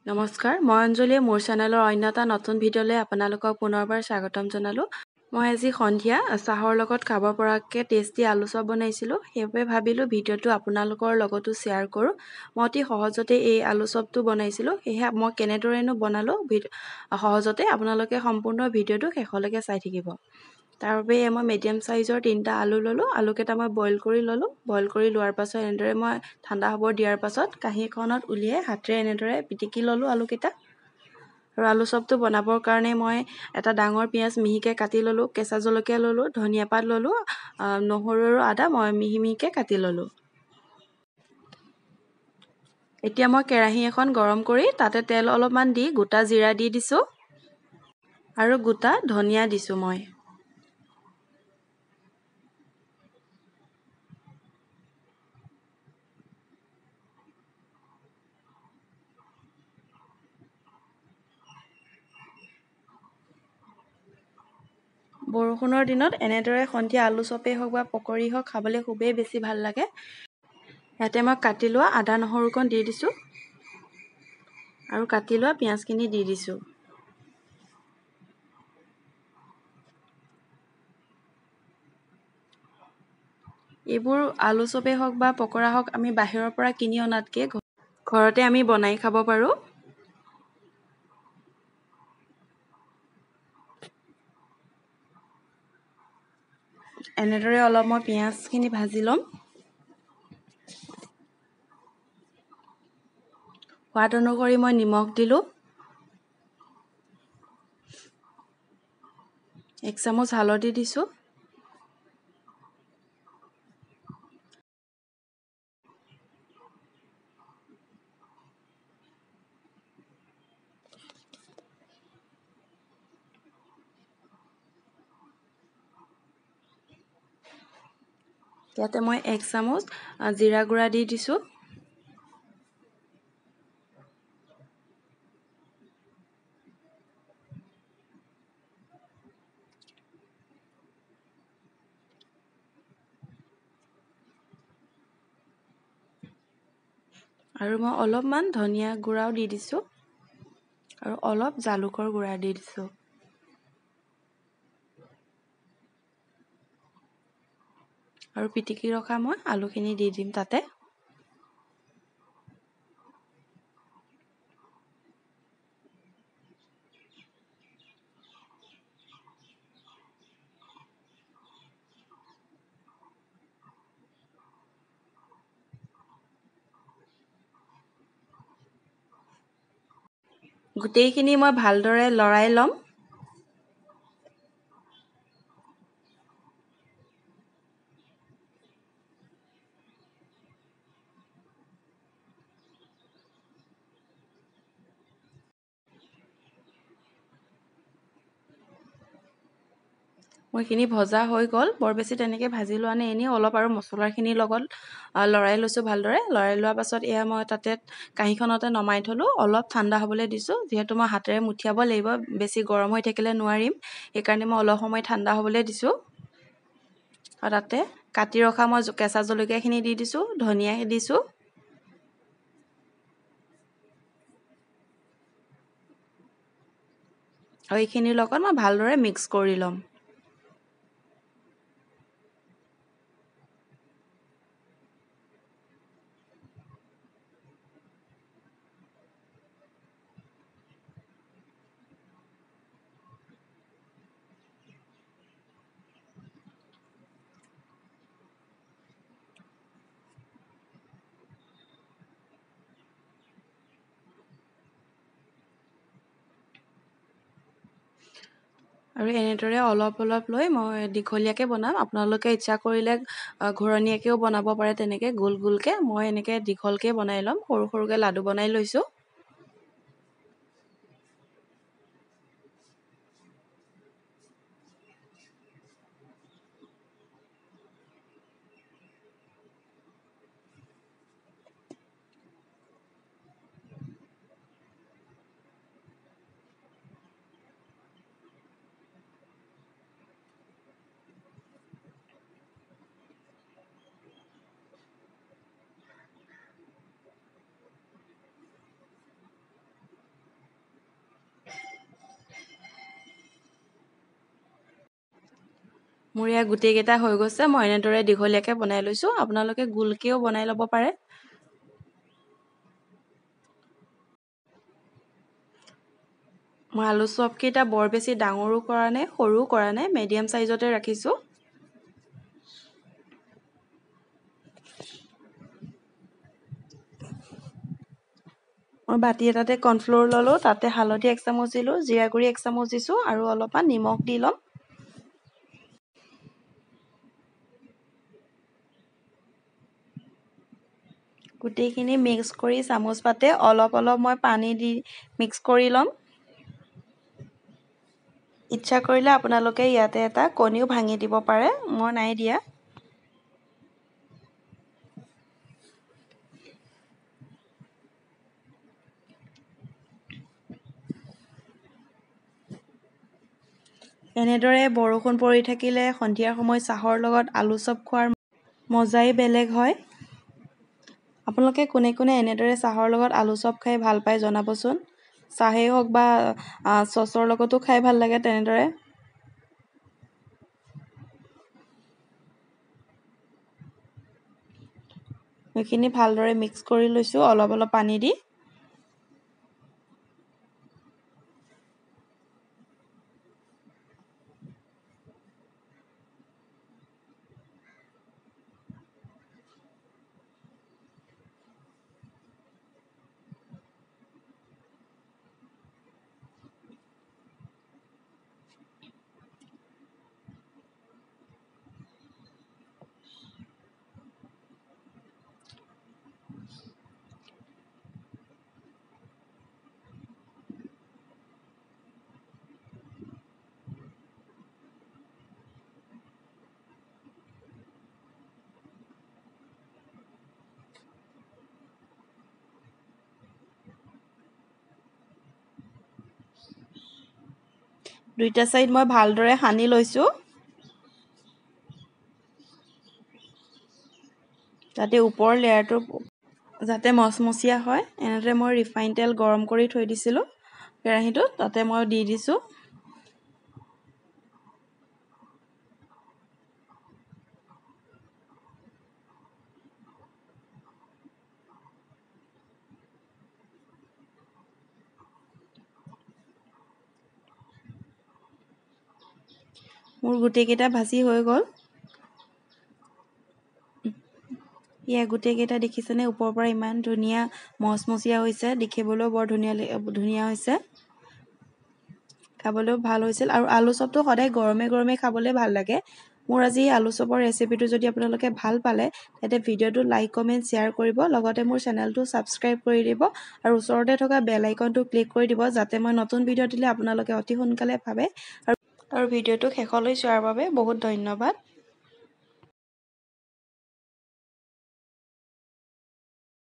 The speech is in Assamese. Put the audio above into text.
নমস্কাৰ, মই অঞ্জলিয়ে মোৰ চেনেলৰ অন্য এটা নতুন ভিডিঅ'লৈ আপোনালোকক পুনৰবাৰ স্বাগতম জনালোঁ। মই আজি সন্ধিয়া চাহৰ লগত খাব পৰাকৈ টেষ্টি আলু চপ বনাইছিলোঁ, সেইবাবে ভাবিলোঁ ভিডিঅ'টো আপোনালোকৰ লগতো শ্বেয়াৰ কৰোঁ। মই অতি সহজতে এই আলু চপটো বনাইছিলোঁ, সেয়েহে মই কেনেদৰেনো বনালোঁ সহজতে আপোনালোকে সম্পূৰ্ণ ভিডিঅ'টো শেষলৈকে চাই থাকিব। তাৰ বাবে মই মিডিয়াম চাইজৰ 3টা আলু ল'লোঁ। আলুকেইটা মই বইল কৰি ল'লোঁ। বইল কৰি লোৱাৰ পাছত এনেদৰে মই ঠাণ্ডা হ'ব দিয়াৰ পাছত কাঁহীখনত উলিয়াই হাতেৰে এনেদৰে পিটিকি ল'লোঁ আলুকেইটা। আৰু আলু চপটো বনাবৰ কাৰণে মই এটা ডাঙৰ পিঁয়াজ মিহিকৈ কাটি ল'লোঁ, কেঁচা জলকীয়া ল'লোঁ, ধনিয়া পাত ল'লোঁ, নহৰু আৰু আদা মই মিহি মিহিকৈ কাটি ল'লোঁ। এতিয়া মই কেৰাহী এখন গৰম কৰি তাতে তেল অলপমান দি গোটা জিৰা দি দিছোঁ আৰু গোটা ধনিয়া দিছোঁ মই। বৰষুণৰ দিনত এনেদৰে সন্ধিয়া আলু চপেই হওক বা পকৰি হওক খাবলৈ খুবেই বেছি ভাল লাগে। ইয়াতে মই কাটি লোৱা আদা নহৰুকণ দি দিছোঁ আৰু কাটি লোৱা পিঁয়াজখিনি দি দিছোঁ। এইবোৰ আলু চপেই হওক বা পকৰা হওক আমি বাহিৰৰ পৰা কিনি অনাতকৈ ঘৰতে আমি বনাই খাব পাৰোঁ। এনেদৰে অলপ মই পিঁয়াজখিনি ভাজি ল'ম। সোৱাদ অনুসৰি মই নিমখ দিলোঁ, 1 চামুচ হালধি দিছোঁ, ইয়াতে মই 1 চামুচ জিৰা গুড়া দি দিছোঁ। আৰু মই অলপমান ধনিয়া গুড়াও দি দিছোঁ আৰু অলপ জালুকৰ গুড়া দি দিছোঁ। আৰু পিটিকি ৰখা মই আলুখিনি দি দিম তাতে। গোটেইখিনি মই ভালদৰে লৰাই ল'ম। মোৰখিনি ভজা হৈ গ'ল, বৰ বেছি তেনেকৈ ভাজি লোৱা নাই, এনেই অলপ আৰু মছলাখিনিৰ লগত লৰাই লৈছোঁ ভালদৰে। লৰাই লোৱাৰ পাছত এয়া মই তাতে কাঁহীখনতে নমাই থ'লোঁ, অলপ ঠাণ্ডা হ'বলৈ দিছোঁ। যিহেতু মই হাতেৰে মুঠিয়াব লাগিব, বেছি গৰম হৈ থাকিলে নোৱাৰিম, সেইকাৰণে মই অলপ সময় ঠাণ্ডা হ'বলৈ দিছোঁ। আৰু তাতে কাটি ৰখা মই কেঁচা জলকীয়াখিনি দি দিছোঁ, ধনিয়া দিছোঁ, আৰু এইখিনিৰ লগত মই ভালদৰে মিক্স কৰি ল'ম। আৰু এনেদৰে অলপ অলপ লৈ মই দীঘলীয়াকৈ বনাম। আপোনালোকে ইচ্ছা কৰিলে ঘূৰণীয়াকৈও বনাব পাৰে, তেনেকৈ গোল গোলকৈ। মই এনেকৈ দীঘলকৈ বনাই ল'ম, সৰু সৰুকৈ লাডু বনাই লৈছোঁ। মোৰ এয়া গোটেইকেইটা হৈ গৈছে। মই এনেদৰে দীঘলীয়াকৈ বনাই লৈছোঁ, আপোনালোকে গোলকৈও বনাই ল'ব পাৰে। মই আলু চপকেইটা বৰ বেছি ডাঙৰো কৰা নাই, সৰুও কৰা নাই, মিডিয়াম চাইজতে ৰাখিছোঁ। মই বাতি এটাতে কৰ্ণফ্ল'ৰ ল'লোঁ, তাতে হালধি 1 চামুচ দিলোঁ, জিৰা গুড়ি 1 চামুচ দিছোঁ আৰু অলপমান নিমখ দি ল'ম। গোটেইখিনি মিক্স কৰি চামুচ পাতে অলপ অলপ মই পানী দি মিক্স কৰি ল'ম। ইচ্ছা কৰিলে আপোনালোকে ইয়াতে এটা কণীও ভাঙি দিব পাৰে, মই নাই দিয়া। এনেদৰে বৰষুণ পৰি থাকিলে সন্ধিয়াৰ সময়ত চাহৰ লগত আলু চপ খোৱাৰ মজাই বেলেগ হয়। আপোনালোকে কোনে কোনে এনেদৰে চাহৰ লগত আলু চপ খাই ভাল পায় জনাবচোন। চাহেই হওক বা চচৰ লগতো খাই ভাল লাগে তেনেদৰে। এইখিনি ভালদৰে মিক্স কৰি লৈছোঁ অলপ অলপ পানী দি। দুইটা সাইড মই ভালদৰে সানি লৈছোঁ, যাতে ওপৰৰ লেয়াৰটো যাতে মচমচীয়া হয়। এনেদৰে মই ৰিফাইন তেল গৰম কৰি থৈ দিছিলোঁ কেৰাহীটোত, তাতে মই দি দিছোঁ। মোৰ গোটেইকেইটা ভাজি হৈ গ'ল। এয়া গোটেইকেইটা দেখিছেনে, ওপৰৰ পৰা ইমান ধুনীয়া মচমচীয়া হৈছে, দেখিবলৈও বৰ ধুনীয়া ধুনীয়া হৈছে, খাবলৈও ভাল হৈছিল। আৰু আলু চপটো সদায় গৰমে গৰমে খাবলৈ ভাল লাগে। মোৰ আজি আলু চপৰ ৰেচিপিটো যদি আপোনালোকে ভাল পালে তেন্তে ভিডিঅ'টো লাইক, কমেণ্ট, শ্বেয়াৰ কৰিব, লগতে মোৰ চেনেলটো ছাবস্ক্ৰাইব কৰি দিব আৰু ওচৰতে থকা বেল আইকনটো ক্লিক কৰি দিব, যাতে মই নতুন ভিডিঅ' দিলে আপোনালোকে অতি সোনকালে পাবে। আৰু ভিডিঅ'টো শেষলৈ চোৱাৰ বাবে বহুত ধন্যবাদ।